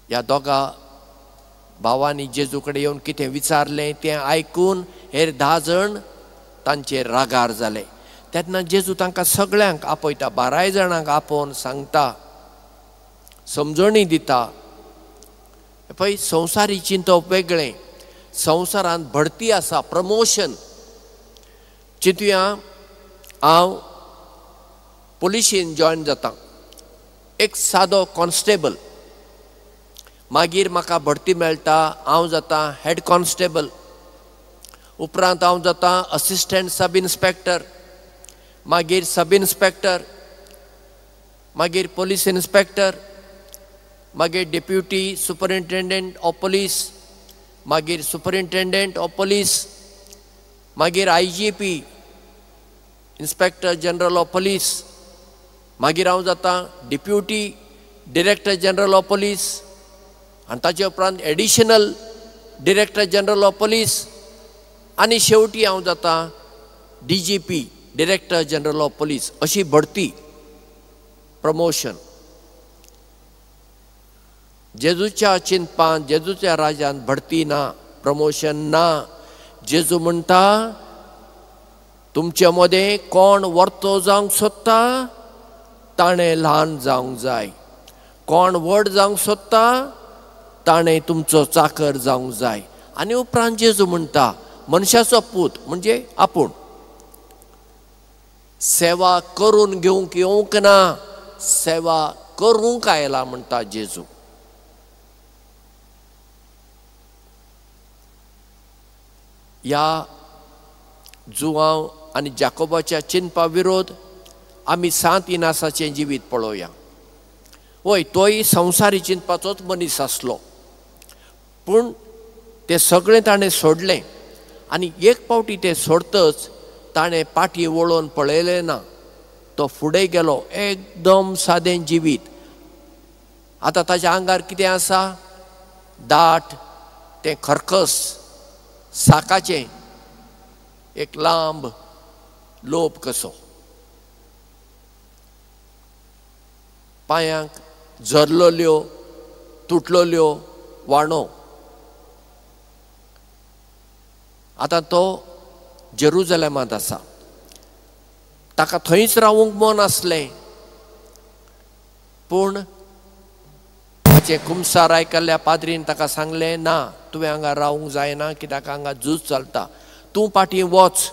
ह्या दोगा भावांनी जेजू कडेन येवन कितें विचारलें तें आयकून हेर 10 जाण तांचेर रागार जाले. तेन्ना जेजू तांकां सगळ्यांक आपयता, 12 जाणांक आपोवन सांगता, समजणी दिता. पळय, संवसारी चिंतप वेगळें, संवसारांत भरती आसा, प्रमोशन. चिंतुया, हांव पुलिशीन जॉयन जाता, एक सादो कॉन्स्टेबल, मागीर म्हाका भरती मेळटा, हांव जाता हेड कॉन्स्टेबल, उपरांत हांव जाता असिस्टंट सब इन्स्पेक्टर, मागीर सब इन्स्पेक्टर, मागीर पोलीस इन्स्पेक्टर, मागीर डेप्युटी सुपरिंटेंडंट ऑफ पोलीस, मागीर सुपरिंटेंडंट ऑफ पोलीस, मागीर IGP, inspector general of police, मागीर हांव जाता deputy director general of police, आनी ताचे उपरांत additional director general of police, आनी शेवटी हांव जाता DGP, director general of police. अशी भरती, प्रमोशन. जेजूच्या चिंतपान, जेजूच्या राज्यांत भरती ना, प्रमोशन ना. जेजू म्हणटा, तुमचे मदें कोण वर्तो जावंक सोदता ताणें ल्हान जावंक जाय, कोण व्हड जावंक सोदता ताणें तुमचो चाकर जावंक जाय. आनी उपरांत जेजू म्हणटा, मनशाचो पूत म्हणजे आपूण सेवा करून घेवंक येवंक ना, सेवा करूंक आयला म्हणटा जेजू. ह्या जुवांव आनी जाकोबाच्या चिंतपा विरोध आमी सांत इनासाचें जिवीत पळोवया. वय, तोय संवसारी चिंतपाचोच मनीस आसलो, पूण तें सगळें ताणें सोडलें आनी एक पावटी तें सोडतच ताणें पाटी वळोवन पळयलें ना, तो फुडें गेलो. एकदम सादें जिवीत. आतां ताच्या आंगार कितें आसा? दाट तें खरखस साकाचें एक लांब लोप कसो, पांयांक झरलेल्यो तुटलेल्यो वाणो. आतां तो जेरुजलेमांत आसा, ताका थंयच रावूंक मन आसलें, पूण ताचें कुमसार आयकल्ल्या पाद्रीन ताका सांगलें, ना, तुवें हांगा रावूंक जायना, कित्याक हांगा झूज चलता, तूं फाटीं वच.